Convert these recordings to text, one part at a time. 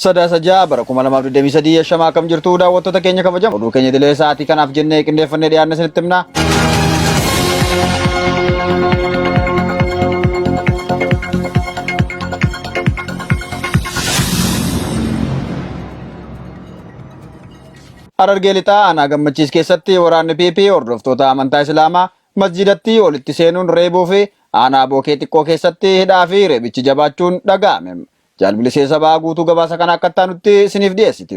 Sadaasa 6 bara 2023 yashamaa akkam jirtu daawwattoota keenya kabajamoo oduu keenya idilee sa'aatii kanaaf jennee qindeeffannee dhiyaanne isinitti himna. Harargee Lixaa aanaa Gammachiis keessatti waraanni PP hordoftoota amantaa Islaamaa masjidatti olitti seenuun reebuu fi aanaa Bookee xiqqoo keessatti hidhaa fi reebichi jabaachuun dhaga'ame. Jaal Bilisee Sabaa guutuu gabaasa kana akka itti aanutti isiniif dhiyeessiti.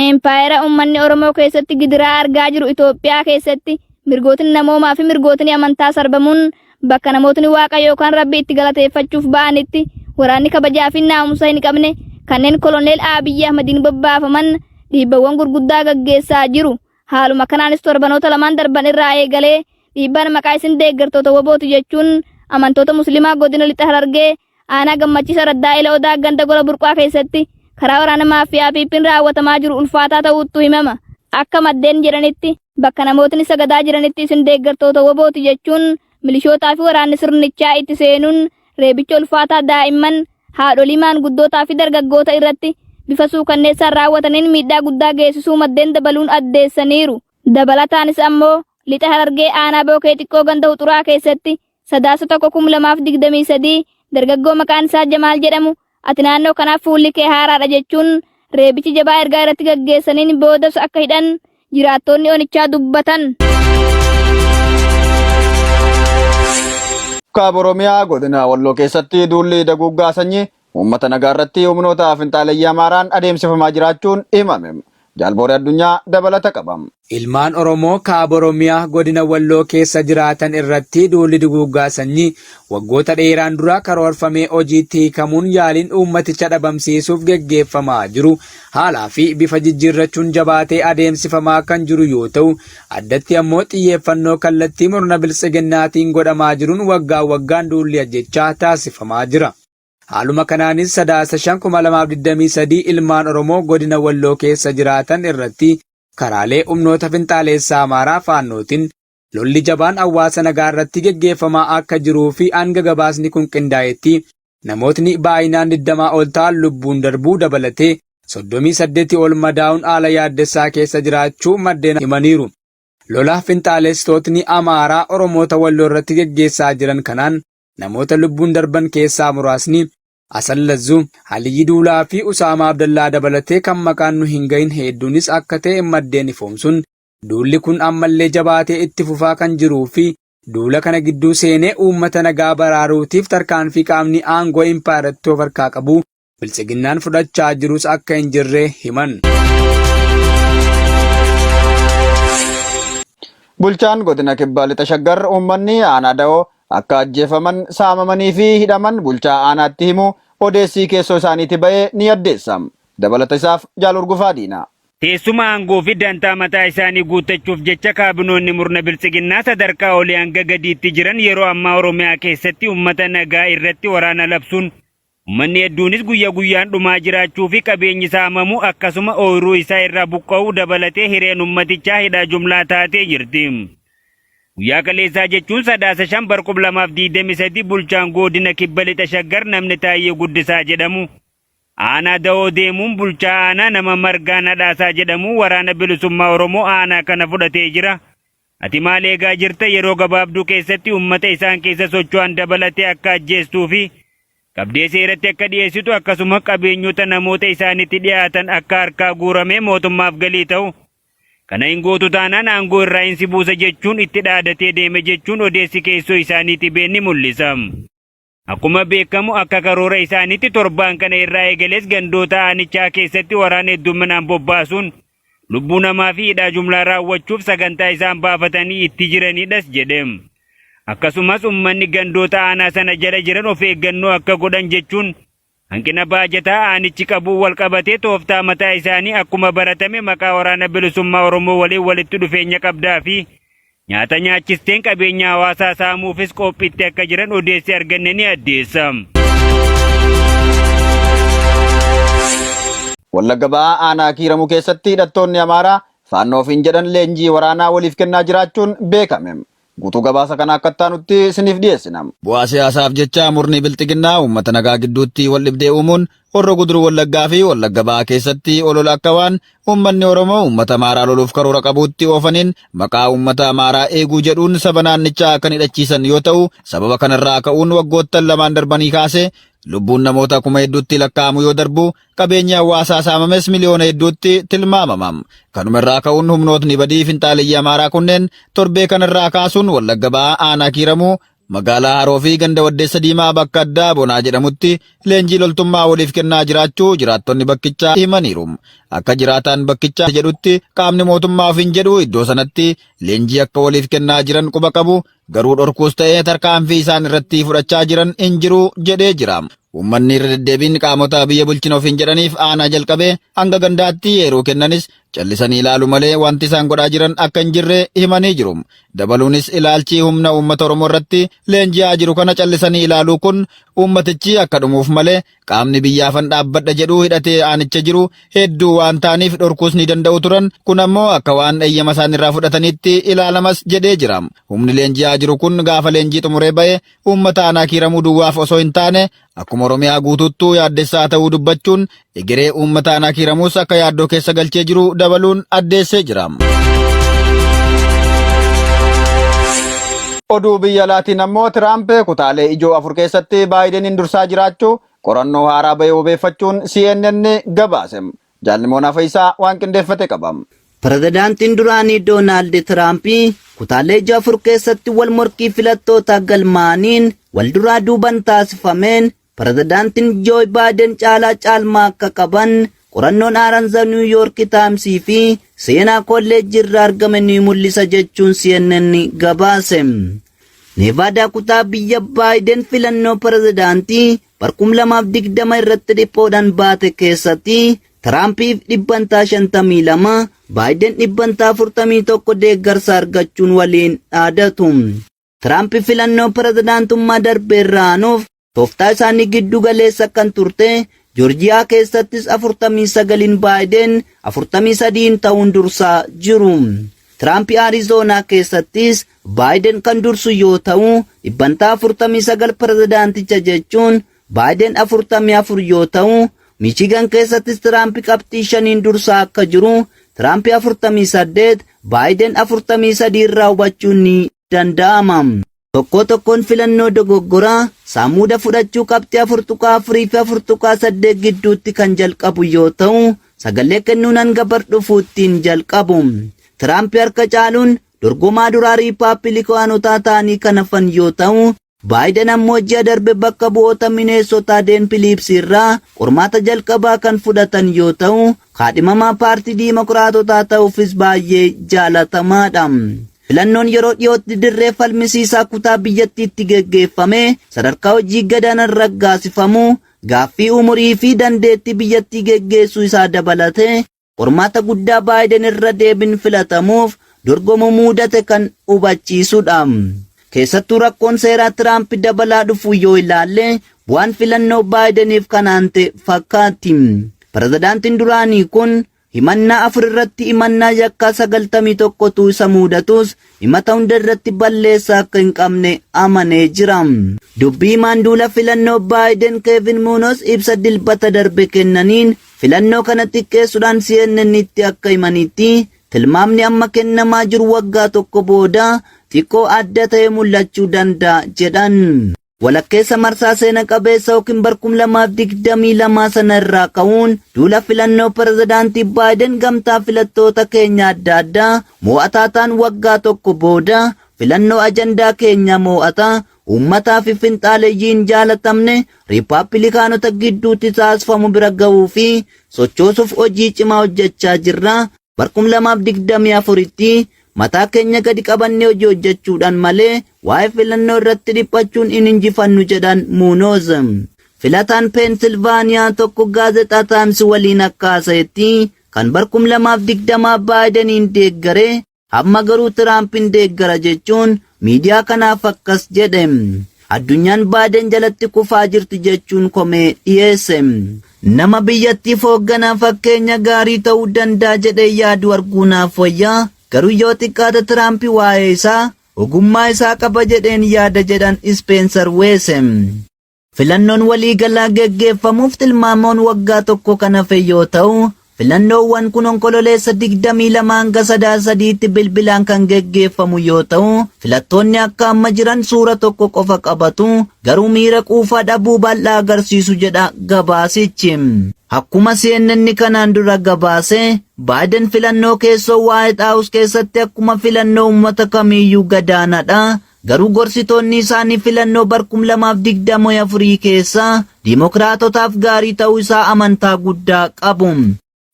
Empaayera uummanni Oromoo keessatti gidiraa argaa jiru Itoophiyaa keessatti mirgootni namoomaa fi mirgootni amantaa sarbamuun bakka namootni Waaqa yookaan Rabbi itti galateeffachuuf ba'anitti waraanni kabajaa fi naamusa hin qabne kanneen Koloneel Abiyyi Ahmadiin bobbaafaman dhiibbawwan gurguddaa gaggeessaa jiru. Haaluma kanaanis torbanoota lamaan darban irraa eegalee dhiibbaan maqaa isin deeggartoota WBOti jechuun amantoota Musliimaa godina Lixa Harargee Aanaa Gammachiis Araddaa Ila Odaa ganda Gola Burqaa keessatti karaa waraana maafiyaa PPn raawwatamaa jiru ulfaataa ta'uuttu himama. Akka maddeen jedhanitti bakka namootni sagadaa jiranitti isin deeggartoota WBOti jechuun milishootaa fi waraanni sirnichaa itti seenuun reebicha ulfaataa daa'imman, haadholii, maanguddootaa fi dargaggoota irratti bifa suukanneessaan raawwataniin miidhaa guddaa geessisuu maddeen dabaluun addeessaniiru. Dabalataanis ammoo Lixa Harargee aanaa Bookee Xiqqoo ganda Huxuraa keessatti Sadaasa 1, 2023 dargaggoo maqaan isaa Jamaal jedhamu ati naannoo kanaaf fuulli kee haaraadha jechuun reebichi jabaa ergaa irratti gaggeessaniin boodas akka hidhan jiraattoonni onichaa dubbatan. Kaaba Oromiyaa godina Walloo keessatti duulli daguuggaa sanyii uummata nagaa irratti humnoota finxaaleyyii Amaaraan adeemsifamaa jiraachuun himame. Jaal Booree Addunyaa dabalata qaba. Ilmaan Oromoo Kaaba Oromiyaa Godina Walloo keessa jiraatan irratti duulli duguuggaa sanyii waggoota dheeraan dura karoorfamee hojiitti hiikamuun yaaliin uummaticha dhabamsiisuuf geggeeffamaa jiru haalaa fi bifa jijjiirrachuun jabaatee adeemsifamaa kan jiru yoo ta'u, addatti ammoo xiyyeeffannoo kallattii murna Biltsiginnaatiin godhamaa jiruun waggaa waggaan duulli ajjeechaa taasifamaa jira. Haaluma kanaanis Sadaasa 5, 2023 ilmaan Oromoo godina Walloo keessa jiraatan irratti karaalee humnoota finxaaleessaa Amaaraa Faannootiin lolli jabaan hawaasa nagaa irratti geggeeffamaa akka jiruu fi hanga gabaasni kun qindaa'etti namootni baay'inaan 20 ol ta'an lubbuun darbuu dabalatee 38 ol madaa'uun haala yaaddessaa keessa jiraachuu maddeen himaniiru. Lola finxaalessitootni Amaaraa Oromoota Walloo irratti geggeessaa jiran kanaan namoota lubbuun darban keessaa muraasni Hasan Lazzuu, Aliyyi Duulaa fi Usaamaa Abdallaa dabalatee kan maqaan nu hin gahin heedduunis akka ta'e maddeen ifoomsuun duulli kun ammallee jabaatee itti fufaa kan jiruu fi duula kana gidduu seenee uummata nagaa baraaruutiif tarkaanfii qaamni aangoo impaayerattii of harkaa qabu Biltsiginnaan fudhachaa jirus akka hin jirre himan. Bulchaan godina Kibba Lixa Shaggar uummanni aanaa Dawoo akka ajjeefaman, saamamanii fi hidhaman bulchaa aanaatti himuu odeessii keessoo isaaniiti ba'e ni addeessa. Dabalata isaaf Jaal Hurgufaa Diinaa. Teessuma aangoo fi dantaa mataa isaanii guuttachuuf jecha kaabinoonni murna Biltsiginnaa sadarkaa olii hanga gadiitti jiran yeroo ammaa Oromiyaa keessatti uummata nagaa irratti waraana labsuun Ummanni hedduunis guyya guyyaan dhumaa jiraachuu fi qabeenyi saamamuu akkasuma ooyruu isaa irraa buqqa'uu dabalatee hireen ummatichaa hidhaa jumlaa taatee jirti. Guyyaa kaleessaa jechuun Sadaasa 5 bar 2023 bulchaan goodina Kibba Lixa Shaggar namni Taayyee Guddisaa jedhamu aanaa Dawoo deemuun bulchaa aanaa nama Margaa Nadhaasaa jedhamu waraana bilisummaa Oromoo aanaa kana fudhatee jira. Ati maal eegaa jirta yeroo gabaabduu keessatti ummata isaan keessa socho'an dabalatee akka ajjeestuu fi qabdee seeratti akka dhiyeessitu akkasuma qabeenyota namoota isaanitti dhiyaatan akka harkaa guuramee mootummaaf galii ta'u kana hin gootu taanaan aangoo irraa hin si buusa jechuun itti dhaadatee deeme jechuun odeessi keessoo isaaniitti been ni mul'isa. Akkuma beekamu akka karoora isaaniitti torbaan kana irraa eegalees gandoota aanichaa keessatti waraana hedduminaan bobbaasuun lubbuu namaa fi hidhaa jumlaa raawwachuuf sagantaa isaan baafatanii itti jiranidhas jedhe. Akkasumas uummanni gandoota aanaa sana jala jiran of eeggannoo akka godhan jechuun hanqina baajataa aanichi qabuun wal qabatee tooftaa mataa isaanii akkuma baratame maqaa waraana bilisummaa Oromoo waliin walitti dhufeenya qabdaa fi nyaata nyaachisteen qabeenya hawaasaa saamuufis qophiitti akka jiran odeessi arganne ni addeessa. Wallagga Ba'aa aanaa Kiiramuu keessatti hidhattoonni Amaaraa Faannoo ofiin jedhan leenjii waraanaa waliif kennaa jiraachuun beekame. Guutuu gabaasa kana akka itti aanutti isiniif dhiyeessina. Bu'aa siyaasaaf jecha murni bilxiginnaa uummata nagaa gidduutti wal dhibdee uumuun Horroo Guduruu Wallaggaa fi Wallagga Bahaa keessatti olola akka waan uummanni Oromoo uummata Amaaraa loluuf karoora qabuutti oofaniin maqaa uummata Amaaraa eeguu jedhuun saba naannichaa kan hidhachiisan yoo ta'u, sababa kanarraa ka'uun waggoottan lamaan darbanii kaasee lubbuun namoota 7000tti lakkaa'amu yoo darbu, qabeenyi hawaasaa saamames miliyoona hedduutti tilmaamama. Kanuma irraa ka'uun humnootni badii finxaaleyyii Amaaraa kunneen torbee kanarraa kaasuun Wallagga Bahaa aanaa Kiiramuu magaalaa Haroo fi ganda Waddeessa Diimaa bakka addaa Bonaa jedhamutti leenjii loltummaa waliif kennaa jiraachuu jiraattonni bakkichaa himaniiru. Akka jiraataan bakkichaa jedhutti qaamni mootummaa ofiin jedhu iddoo sanatti leenjii akka waliif kennaa jiran quba qabu, garuu dhorkuus ta'ee tarkaanfii isaan irratti fudhachaa jiran hin jiru jedhee jira. Uummanni irra deddeebiin qaamota biyya bulchina ofiin jedhaniif aanaa jalqabee hanga gandaatti yeroo kennanis callisanii ilaalu malee wanti isaan godhaa jiran akka hin jirre himanii jiru. Dabaluunis ilaalchi humna uummata Oromoo irratti leenji'aa jiru kana callisanii ilaaluu kun uummatichi akka dhumuuf malee qaamni biyyaafan dhaabbadha jedhu hidhatee aanicha jiru hedduu waan ta'aniif dhorkuus ni danda'u turan, kun ammoo akka waan eeyyama isaan irraa fudhataniitti ilaalamas jedhee jira. Humni leenji'aa jiru kun gaafa leenjii xumuree ba'e uummata aanaa Kiiramuu duwwaaf osoo hin taane akkuma Oromiyaa guutuuttuu yaaddessaa ta'uu dubbachuun egeree uummata aanaa Kiiramuus akka yaaddoo keessa galchee jiru dabaluun addeessee jira. Oduu biyya alaatiin ammoo Tiraamp kutaalee ijoo afur keessatti Baayideniin dursaa jiraachuu qorannoo haaraa ba'e wabeeffachuun CNN gabaase. Jaalli Faayisaa waan qindeeffate qaba. Pirezidaantiin duraanii Doonaald Tiraamp kutaalee ijoo afur keessatti wal morkii filattoota galmaaniin wal duraa duuban taasifameen pirezidaantiin Joo Baayiden caalaa caalmaa akka qaban qorannoon haaraan The New York Times fi seenaa kolleejjii irraa argame ni mul'isa jechuun CNN gabaase. Nevaadaa, kutaa biyya Baayiden filannoo pirezidaantii bara 2020 irratti dhiphoodhaan baate keessatti, Tiraampiif 52%, Baayiden 41% deeggarsa argachuun waliin dhaadatu. Tiraamp filannoo pirezidaantummaa darbe irraa aanuuf tooftaa isaanii giddu galeessa kan turte Joorjiyaa keessattis 49n Baayiden 43 ta'uun dursaa jiru. Tiraamp Aarizoonaa keessattis Baayiden kan dursu yoo ta'u, 49% pirezidaanticha jechuun Baayiden 44 yoo ta'u, Michigan keessattis Tiraamp qabxii 5n dursaa akka jiru, Tiraamp 48, Baayiden 43 irraa hubachuun ni danda'ama. Tokko tokkoon filannoo dogoggoraa saamuuda fudhachuu qabxii 4.4 fi 4.8 gidduutti kan jalqabu yoo ta'u, sagalee kennuun hanga bar dhufuuttiin jalqabu. Tiraamp harka caaluun dorgomaa duraa Riippaabilikaanotaa ta'anii kan hafan yoo ta'u, Baayiden ammoo ji'a darbe bakka bu'oota Mineesotaa Deen Piliips irraa qormaata jalqabaa kan fudhatan yoo ta'u, kaadhimamaa paartii Diimokiraatotaa ta'uufis baay'ee jaalatamaadha. Filannoon yeroo dhiyootti dirree falmisiisaa kutaa biyyattiitti geggeeffame sadarkaa hojii gadaanaan raggaasifamu gaaffii umurii fi dandeettii biyyattii geggeessuu isaa dabalatee qormaata guddaa Baayiden irra deebiin filatamuuf dorgomu mudate kan hubachiisudha. Keessattuu rakkoon seeraa Tiraamp dabalaa dhufu yoo ilaalle, bu'aan filannoo Baayideniif kanaan ta'e fakkaatti. Pirezidaantiin duraanii kun himannaa afur irratti himannaa yakkaa 91tu isa mudatus, himata hunda irratti balleessaa akka hin qabne amanee jira. Dubbii himaan duula filannoo Baayiden Keevin Muunos ibsa Dilbata darbe kennaniin filannoo kana xiqqeessuudhaan CNN'tti akka himanitti, tilmaamni amma kennamaa jiru waggaa tokko booda xiqqoo adda ta'e mul'achuu danda'a jedhan. Walakkeessa marsaa seena qabeessa yookiin bar 2022 sana irraa ka'uun duula filannoo pirezidaantii Baayiden gamtaa filattoota keenya adda addaa mo'ataa ta'an waggaa tokko booda filannoo ajandaa keenya mo'ataa uummataa fi finxaaleyyii hin jaalatamne Riippaabilikaanota gidduutti taasifamu bira ga'uu fi sochoosuuf hojii cimaa hojjechaa jirra. Bar 2024tti mataa keenya gadi qabannee hojii hojjechuudhaan malee waa'ee filannoo irratti dhiphachuun hin injifannu jedhan Muunoz. Filataan Peensilvaaniyaa tokko gaazexaa Times waliin akka haasa'etti, kan bar 2020 Baayideniin deeggare amma garuu Tiraampiin deeggara jechuun miidiyaa kanaaf akkas jedhe. Addunyaan Baayiden jalatti kufaa jirti jechuun komee dhiyeesse. Nama biyyattiif hoogganaa fakkeenya gaarii ta'uu danda'a jedhee yaadu arguu naaf wayyaa, garuu yoo xiqqaate Tiraampi waa'ee isaa ogummaa isaa qaba jedheen yaada jedhan Ispenser Weese. Filannoon waliigalaa geggeeffamuuf tilmaamoon waggaa tokko kan hafe yoo ta'u, filannoowwan kun Onkololeessa 22 hanga 3tti bilbilaan kan geggeeffamu yoo ta'u, filattoonni akka amma jiran suura tokko qofa qabatu, garuu miira quufaa dhabuu bal'aa agarsiisu jedha gabaasichi. Akkuma CNN kanaan dura gabaase, Baayiden filannoo keessoo White House keessatti akkuma filannoo uummata kamiiyyuu gadaanadha. Garuu gorsitoonni isaanii filannoo bar 2024 keessa Diimokiraatotaaf gaarii ta'uu isaa amantaa guddaa qabu.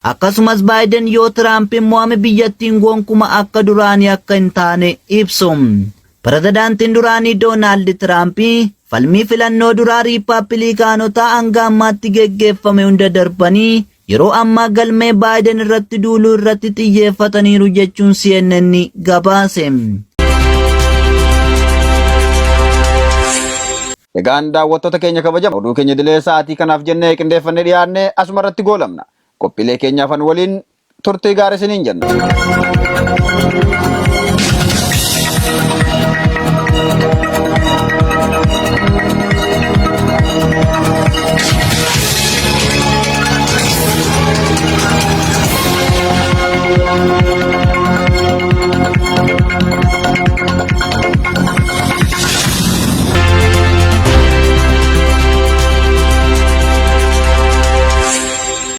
Akkasumas Baayiden yoo Tiraampiin mo'ame biyyattiin gonkuma akka duraanii akka hin taane ibsu. Pirezidaantiin duraanii Doonaald Tiraamp falmii filannoo duraa Riippaabilikaanotaa hanga ammaatti geggeeffame hunda darbanii yeroo ammaa galmee Baayiden irratti duuluu irratti xiyyeeffataniiru jechuun CNN gabaase. Egaan daawwattoota keenya kabajama oduu keenya idilee sa'aatii kanaaf jennee qindeeffannee dhiyaanne asuma irratti goolabna. Qophiilee keenyaafan waliin turtii gaarii isiniin jenna.